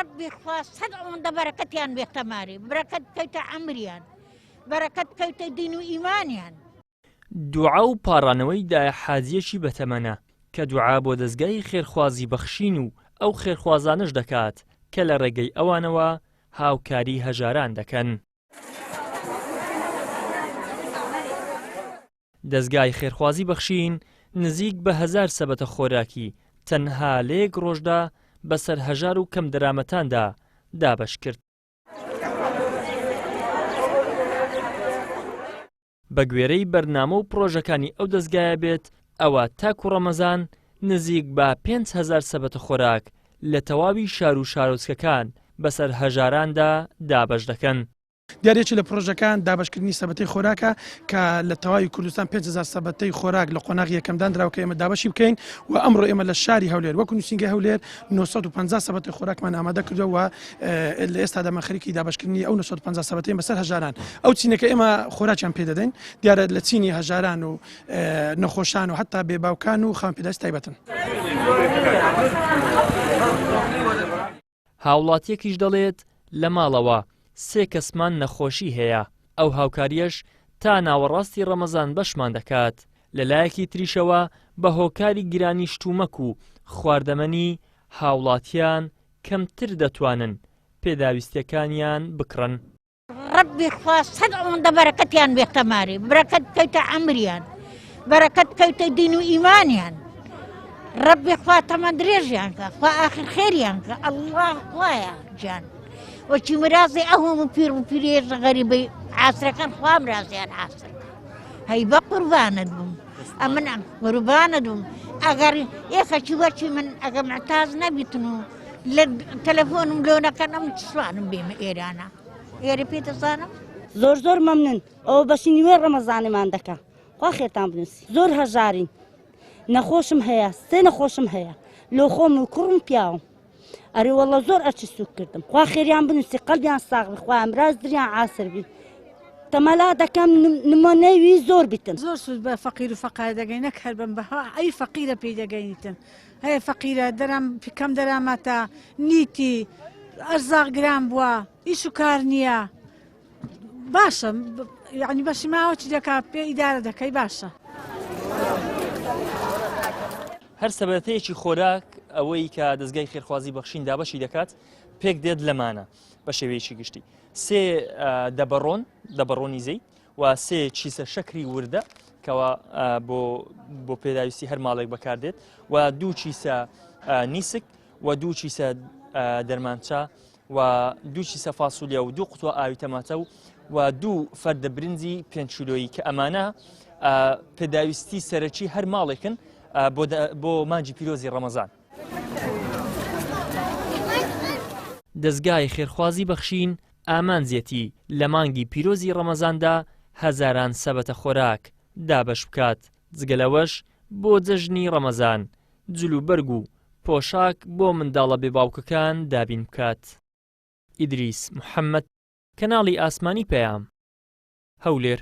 ڕەبی خوا سەد ئەوەندە بەرەکەتیان بێتە ماری بەرەکەت بکەیتە عەمریان بەرەکەت بکەیتە دین و ئیمانیان. دوعا و پاڕانەوەی دایە حاجیەکی بەتەمەنە کە دوعا بۆ دەزگای خێرخوازی بەخشین و ئەو خێرخوازانەش دەکات کە لە ڕێگەی ئەوانەوە هاوکاری هەژاران دەکەن. دەزگای خێرخوازی بەخشین نزیک بە هەزار سەبەتە خۆراکی تەنها لە یەک ڕۆژدا بەسەر هەژار و کەمدەرامەتاندا دابەشکرد. بەگوێرەی بەرنامە و پڕۆژەکانی ئەو دەزگایە بێت، ئەوا تاکو ڕەمەزان نزیک بە 5000 سەبەتە خۆراک لە تەواوی شار و شارۆچکەکان بەسەر هەژاراندا دابەش دەکەن. دیارە یەکێ لە پڕۆژەکان دابەشکردنی سەبەتەی خۆراکە کە لە تەواوی کوردستان 5000 سەبەتەی خۆراک لە قۆناغی یەکەم دانراوە کە ئێمە دابەشی بکەین و ئەمڕۆ ئێمە لە شاری هەولێر وەکو نووسینگەی هەولێر 950 سەبەتەی خۆراکمان ئامادە کردووە و لە ئێستادا من خەریکی دابەشکردنی ئەو 950 سەبەتەین بەسەر هەژاران ئەو چینەکە ئێمە خۆراکیان پێ دەدەین دیارە لە چینی هەژاران و نەخۆشان و حتا بێباوکان و خاوەن پێداویستی تایبەتن. هاوڵاتیەکیش دەڵێت لە ماڵەوە سێ کەسمان نەخۆشی هەیە ئەو هاوکاریەش تا ناوەڕاستی ڕەمەزان بەشمان دەکات، لەلایەکی تریشەوە بە هۆکاری گرانی شتومەک و خواردەمەنی هاوڵاتیان کەمتر دەتوانن پێداویستیەکانیان بکڕن. ڕەبی خوا سەد ئەوەندە بەرەکەتیان بێتە ماری بەرەکەت بکەیتە عەمریان بەرەکەت بکەیتە دین و ئیمانیان ڕەبی خوا تەمەن درێژیان کە خوا ئاخر خێریان کە ئەڵڵا خوایە گیان وەکی مرازی ئەو هەموو پیر و پیرێژ غەریبەی عاسرەکان خوا مرازیان عاسر هەی بە قوربانت بووم ئەمن ئەم قوربانت بووم ئەگەر یەکەکی وەکی من ئەگە معتاز نەبیتن و لە تەلەفۆنم لۆ نەکەن ئەم چسوانم بێمە ئێرانە ئێرە پێ دەزانم. زۆر زۆر مەمنون ئەوە بەشی نیوەی ڕەمەزانمان دەکا خوا خێرتان بنووسی زۆر هەژارین نەخۆشم هەیە سێ نەخۆشم هەیە لۆ خۆم و کوڕم پیاوم ئەرێ وەڵە زۆر ئەرچی سوک کردم خوا خێریان بنووسی قەلبیان ساغ بی خوا ئەمراز دریان عاسر بی تەمەلا دەکەم نمونەوی زۆر بیتن زۆر سوود بە فەقیر و فەقارە دەگەین نەک هەر بەم بە ئەی فەقیرە پێی دەگەینیتن هەیە فەقیرە دەرام کەم دەرامەتە نیتی ئەرزاق گران بووە ئیش و کار نییە باشە یعنی بەشی ماوە چی دەکا پێ ئیدارە دەکەی باشە. هەر سەبەتەیەکی خۆراک ئەوەی کە دەزگای خێرخوازی بەخشین دابەشی دەکات پێک دێت لەمانە بە شێوەیەکی گشتی سێ دەبەڕۆن دەبەڕۆنی زەیت و سێ کیسە شەکری وردە کەوا بۆ بۆ پێداویستی هەر ماڵێک بەکاردێت و دوو کیسە نیسک و دوو کیسە دەرمانچە و دوو کیسە فاسولیا و دوو قوتوە ئاوی تەماتە و و دوو فەردە برنجی پێنج کیلۆیی کە ئەمانە پێداویستی سەرەکی هەر ماڵێکن بۆ مانگی پیرۆزی ڕەمەزان. دەزگای خێرخوازی بەخشین ئامانجیەتی لە مانگی پیرۆزی ڕەمەزاندا هەزاران سەبەتە خۆراک دابەش بکات، جگە لەوەش بۆ جەژنی ڕەمەزان جلوبەرگ و پۆشاک بۆ منداڵە بێ باوکەکان دابین بکات. ئیدریس محەمەد، کەناڵی ئاسمانی پەیام، هەولێر.